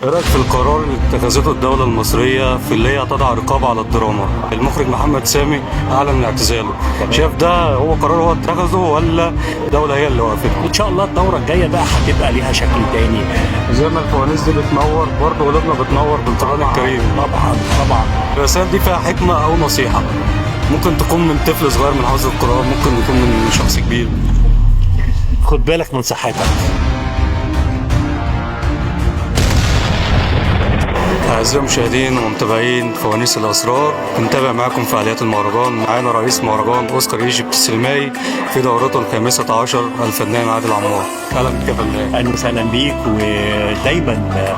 ايه رايك في القرار اللي اتخذته الدولة المصرية في اللي هي تضع رقابه على الدراما؟ المخرج محمد سامي اعلن اعتزاله. شايف ده هو قرار هو اتخذه ولا الدولة هي اللي وقفته؟ وان شاء الله الدورة الجاية بقى هتبقى ليها شكل تاني. زي ما الفوانيس دي بتنور برضه قلوبنا بتنور بالقران الكريم. طبعا طبعا. الرسائل دي فيها حكمه او نصيحة، ممكن تكون من طفل صغير من حافظ القران، ممكن يكون من شخص كبير. خد بالك من صحتك. أعزائي المشاهدين ومتابعين فوانيس الأسرار، بنتابع معاكم فعاليات المهرجان. معانا رئيس مهرجان أوسكار إيجيبت السينمائي في دورته 15 الفنان عادل عمار. أهلا بك يا فنان. اهلا وسهلا بيك، ودايما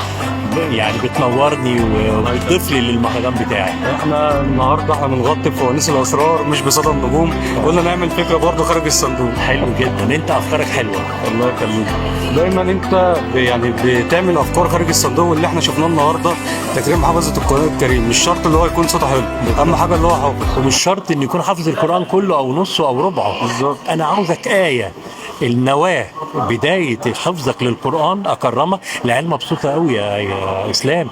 يعني بتنورني وبتضيف لي للمهرجان بتاعي. احنا النهارده بنغطي فوانيس الأسرار مش بصدى النجوم، قلنا نعمل فكرة برضه خارج الصندوق. حلو جدا، انت افكارك حلوة. الله يخليك. دايما انت يعني بتعمل افكار خارج الصندوق، واللي احنا شفناه النهارده تكريم حافظة القرآن الكريم، مش شرط اللي هو يكون صوته حلو، اهم حاجة اللي هو حافظ. ومش شرط ان يكون حافظ القران كله او نصه او ربعه. بالظبط. انا عاوزك ايه النواة، بداية حفظك للقران اكرمك. العيال مبسوطة قوي يا اسلام.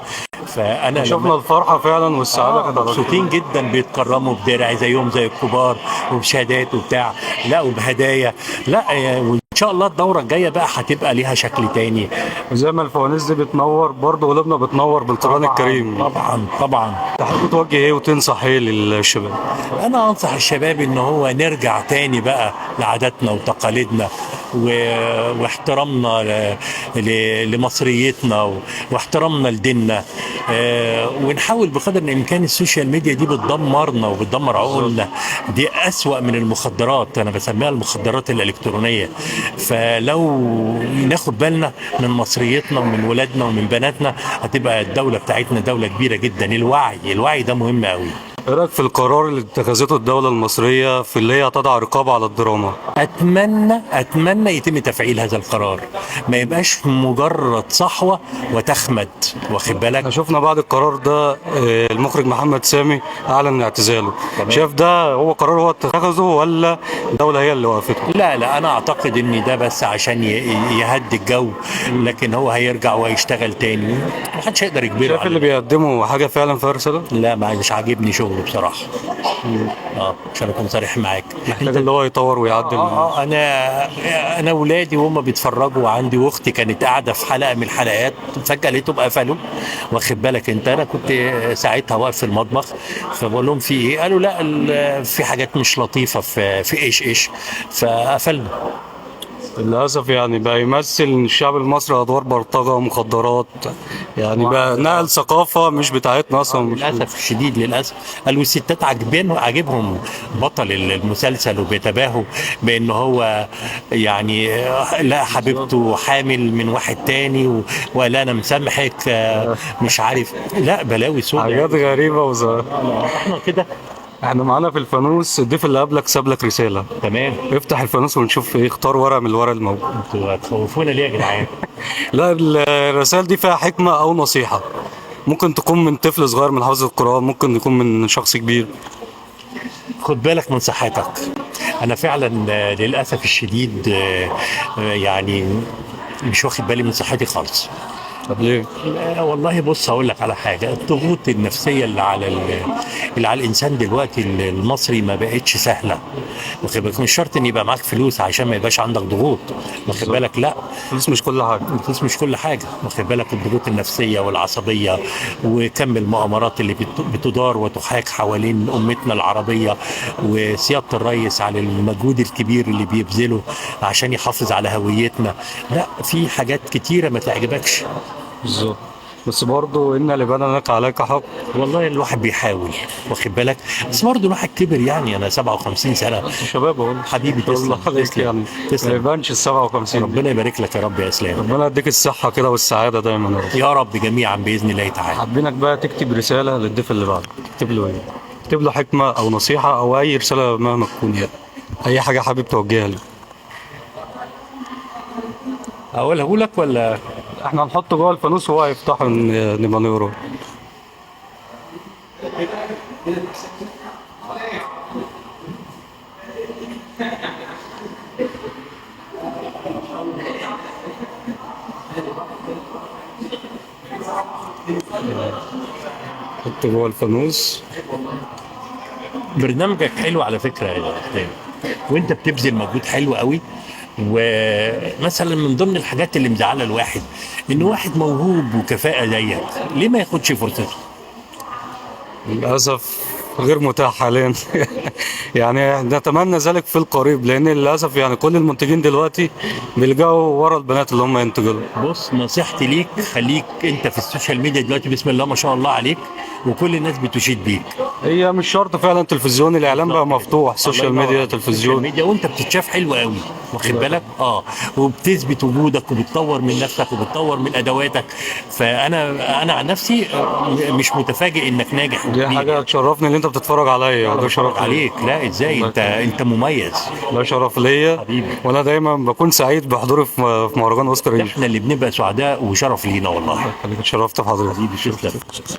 فانا شفنا الفرحة فعلا والسعادة كانت على مبسوطين جدا، بيتكرموا بدرع زيهم زي الكبار وبشهادات وبتاع، لا وبهدايا، لا وان شاء الله الدورة الجاية بقى هتبقى ليها شكل تاني. زي ما الفوانيس دي بتنور برضه قلوبنا بتنور بالقرآن الكريم. طبعا طبعا. تحب توجه ايه وتنصح ايه للشباب؟ انا انصح الشباب ان هو نرجع تاني بقى لعاداتنا وتقاليدنا واحترامنا لمصريتنا واحترامنا لديننا، ونحاول بقدر الامكان. ال social media دي بتدمرنا وبتدمر عقولنا، دي اسوأ من المخدرات، انا بسميها المخدرات الالكترونية. فلو ناخد بالنا من مصريتنا ومن ولادنا ومن بناتنا هتبقى الدولة بتاعتنا دولة كبيرة جدا. الوعي ده مهم قوي. ايه رايك في القرار اللي اتخذته الدولة المصرية في اللي هي تضع رقابة على الدراما؟ اتمنى يتم تفعيل هذا القرار، ما يبقاش مجرد صحوة وتخمد، واخد بالك. احنا شفنا بعد القرار ده المخرج محمد سامي اعلن اعتزاله. شايف ده هو قرار هو اتخذه ولا الدولة هي اللي وقفته؟ لا انا اعتقد ان ده بس عشان يهدي الجو، لكن هو هيرجع وهيشتغل تاني، محدش هيقدر يجبره. شايف اللي بيقدمه حاجة فعلا فيها رسالة؟ لا، مش عاجبني شغله بصراحة. عشان اكون صريح معاك، محتاج اللي هو يطور ويعدل. انا اولادي وهم بيتفرجوا عندي، واختي كانت قاعدة في حلقة من الحلقات فجاة لقيتهم قفلوا، واخد بالك انت. انا كنت ساعتها واقف في المطبخ، فبقول لهم في ايه؟ قالوا لا في حاجات مش لطيفة في ايش فقفلنا. للاسف يعني بقى يمثل الشعب المصري ادوار بلطجه ومخدرات، يعني بقى نقل ثقافة مش بتاعتنا اصلا. للاسف الشديد، للاسف. قالوا الستات عاجبهم بطل المسلسل وبيتباهوا بان هو يعني لا حبيبته حامل من واحد تاني ولا انا مسامحك مش عارف، لا بلاوي سودا، حاجات غريبة. احنا كده احنا معانا في الفانوس الضيف اللي قبلك ساب لك رسالة. تمام، افتح الفانوس ونشوف ايه. اختار ورقة من الورق الموجود. انتوا هتخوفونا ليه يا جدعان؟ لا، الرسائل دي فيها حكمه او نصيحة، ممكن تكون من طفل صغير من حافظ القران، ممكن يكون من شخص كبير. خد بالك من صحتك. انا فعلا للاسف الشديد يعني مش واخد بالي من صحتي خالص. طب ليه؟ لا والله بص هقول لك على حاجة، الضغوط النفسية اللي على الانسان دلوقتي المصري ما بقتش سهلة، واخد بالك. مش شرط ان يبقى معاك فلوس عشان ما يبقاش عندك ضغوط، واخد بالك. لا، الفلوس مش كل حاجة. الفلوس مش كل حاجة، واخد بالك. الضغوط النفسية والعصبية وكم المؤامرات اللي بتدار وتحاك حوالين امتنا العربية، وسياده الرئيس على المجهود الكبير اللي بيبذله عشان يحافظ على هويتنا. لا، في حاجات كتيرة ما تعجبكش. بالظبط. بس برضه ان لبدنك عليك حق. والله الواحد بيحاول، واخد بالك، بس برضه الواحد كبر يعني. انا 57 سنة. شباب اهو حبيبي، تسلم. تسلم يعني، تسلم. ما يبانش ال 57. ربنا يبارك لك يا رب يا اسلام. ربنا يديك الصحة كده والسعادة دايما يا رب. يا رب جميعا باذن الله تعالى. حابينك بقى تكتب رسالة للضيف اللي بعدك، تكتب له ايه؟ تكتب له حكمه او نصيحة او اي رسالة مهما تكون، يعني اي حاجة حابب توجهها له. اقوله لك ولا احنا هنحطه جوه الفانوس وهو هيفتحه نبقى نقراه. حط جوه الفانوس. برنامجك حلو على فكرة يا اسلام، وانت بتبذل مجهود حلو قوي. ومثلا من ضمن الحاجات اللي مزعله الواحد ان واحد موهوب وكفاءة زيك ليه ما ياخدش فرصته؟ للاسف غير متاح حاليا. يعني نتمنى ذلك في القريب، لان للاسف يعني كل المنتجين دلوقتي بيلجأوا ورا البنات اللي هم ينتجوا لهم. بص، نصيحتي ليك خليك انت في ال social media دلوقتي، بسم الله ما شاء الله عليك، وكل الناس بتشيد بيك. هي مش شرط فعلا تلفزيون، الاعلام بقى مفتوح، الله social ينور ميديا، عليك. تلفزيون. ال social media وانت بتتشاف حلو قوي، واخد بالك؟ وبتثبت وجودك وبتطور من نفسك وبتطور من ادواتك. فانا عن نفسي مش متفاجئ انك ناجح دي وكبير. حاجة تشرفني ان انت بتتفرج عليا، ده شرف ليا. عليك، لا ازاي، انت مميز. ده شرف ليا. حبيبي. وانا دايما بكون سعيد بحضوري في مهرجان اوسكار ايجيبت. احنا اللي بنبقى سعداء وشرف لينا والله. اتشرفت بحضرتك. حبيبي تسلم.